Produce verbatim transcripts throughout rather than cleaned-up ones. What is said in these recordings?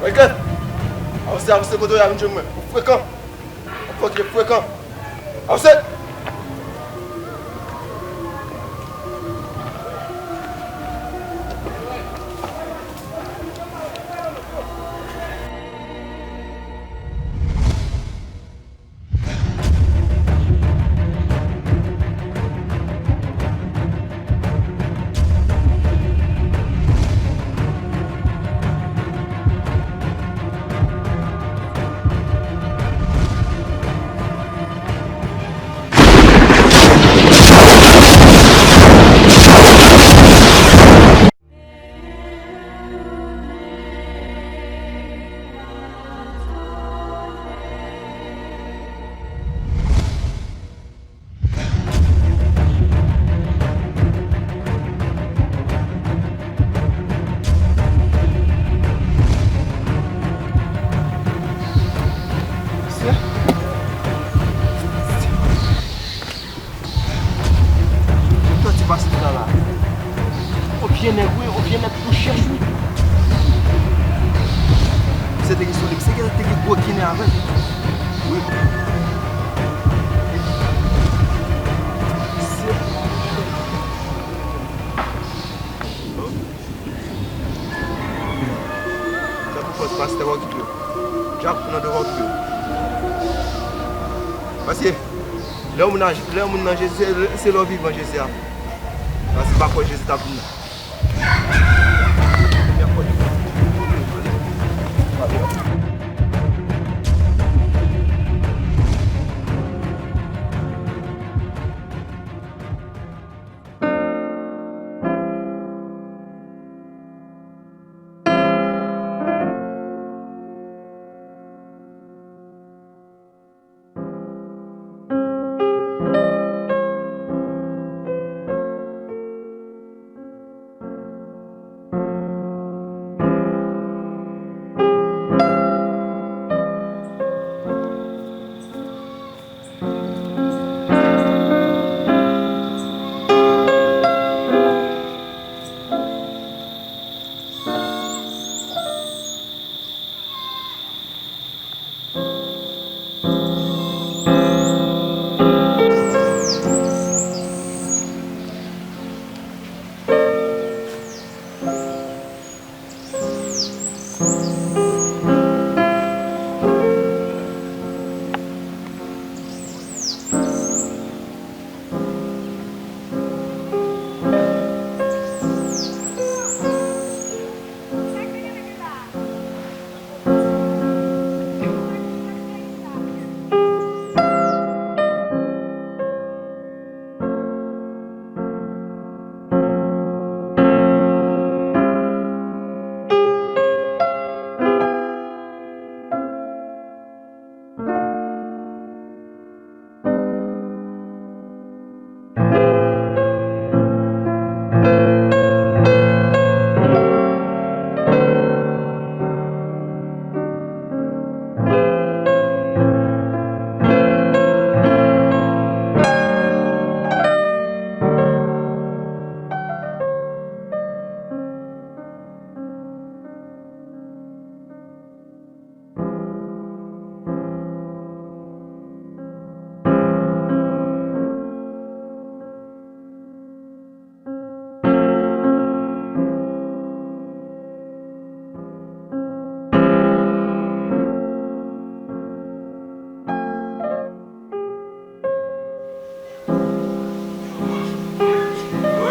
Wyclef! Avanse, avanse, kote w ye a, vin jwenn mwen. Ou frekan. Ou fòk frekan. Avanse! Mesye. Yon tòti pase toutan la. On vye nèg, wi, on vye nèg tou chèch, wi. Misye te gen solid, misye te gen gwo kinen avè l. Wi. Misye. Sa pou fòs pastè w okipe w. Djab nan devan okipe w. Paske lè yon moun nan, lè yon moun nan Jezi, se, se lè w vivan Jezi a. Paske m pa kwè Jezi t ap vin nan.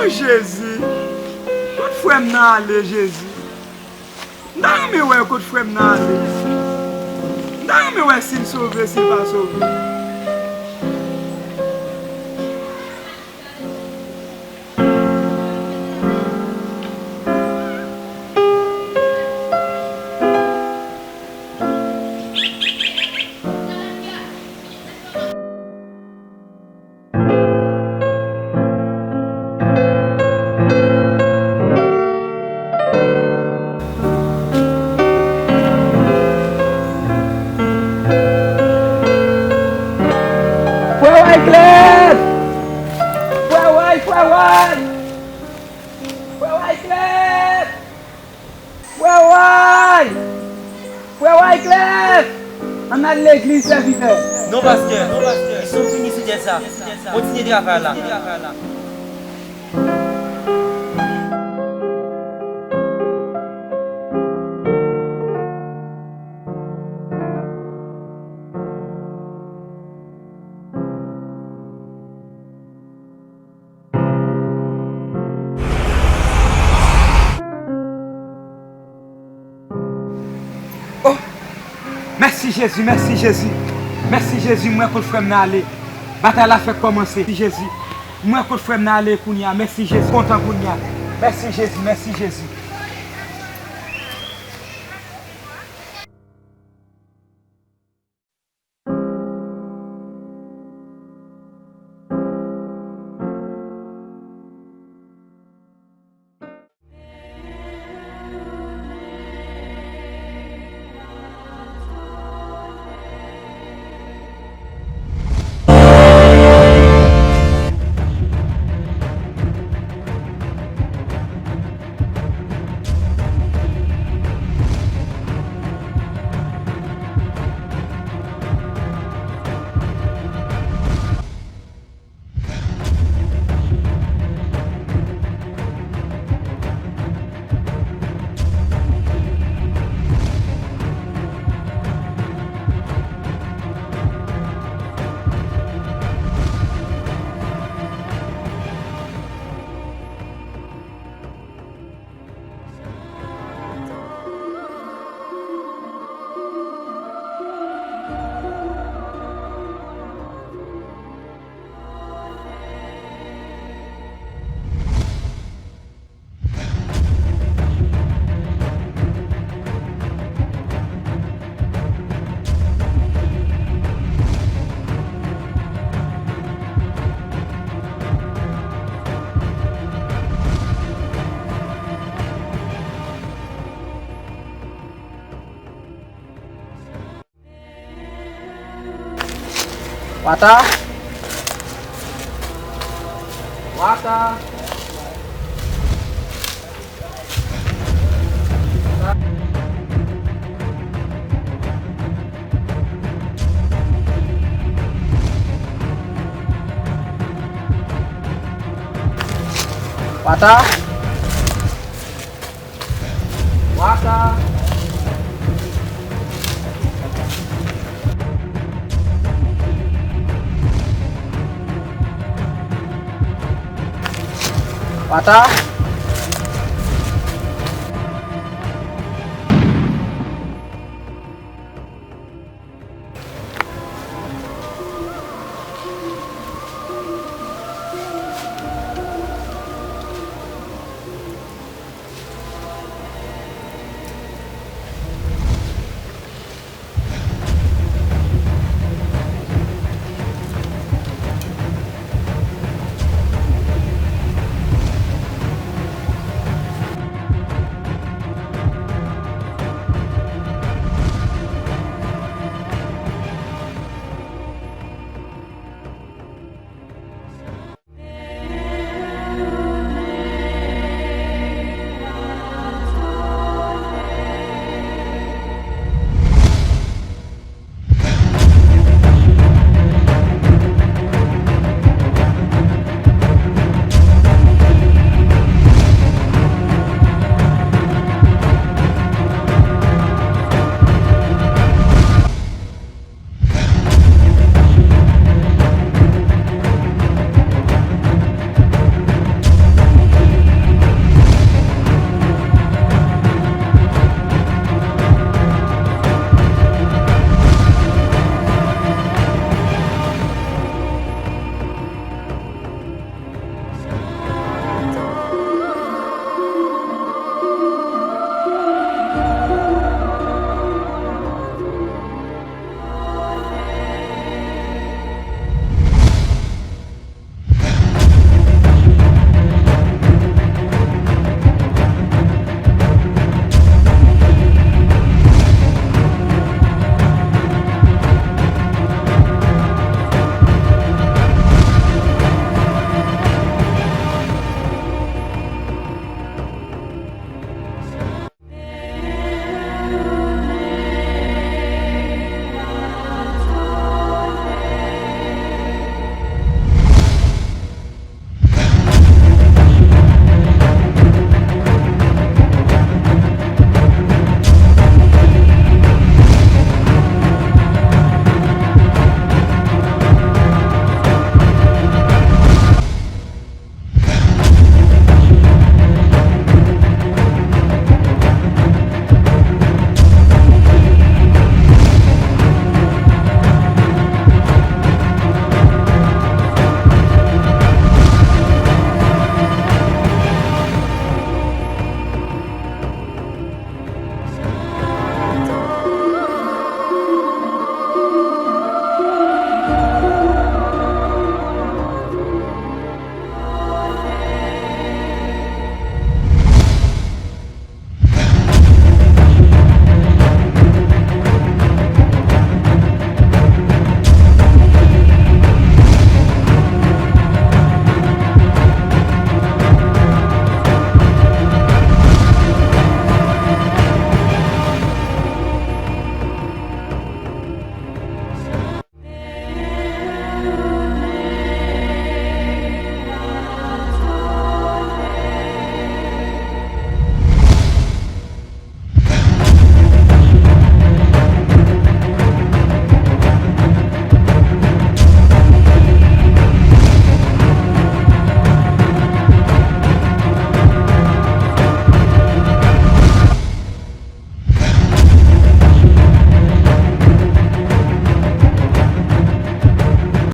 O Jezi, kot frè m nan ale, Jezi? M ta renmen wè kot frè m nan ale. M ta renmen wè si l sove, si l pa sove. Frè Wyclef! Frè Wy, frè Wy! Frè Wyclef! Frè Wy! Wyclef! Ann al legliz, sèvitè. Non, pastè. Misyon fini sou tè sa. Kontinye travay la. Oh! Mèsi Jezi, mèsi Jezi. Mèsi Jezi, m wè kot frè m nan ale. Batay la fèk kòmanse. Mèsi Jezi. M wè kot frè m nan ale kounye a. Mèsi Jezi, kontan kounye a. Mèsi Jezi, mèsi Jezi. Wata. Wata. Wata. Wata. Wata.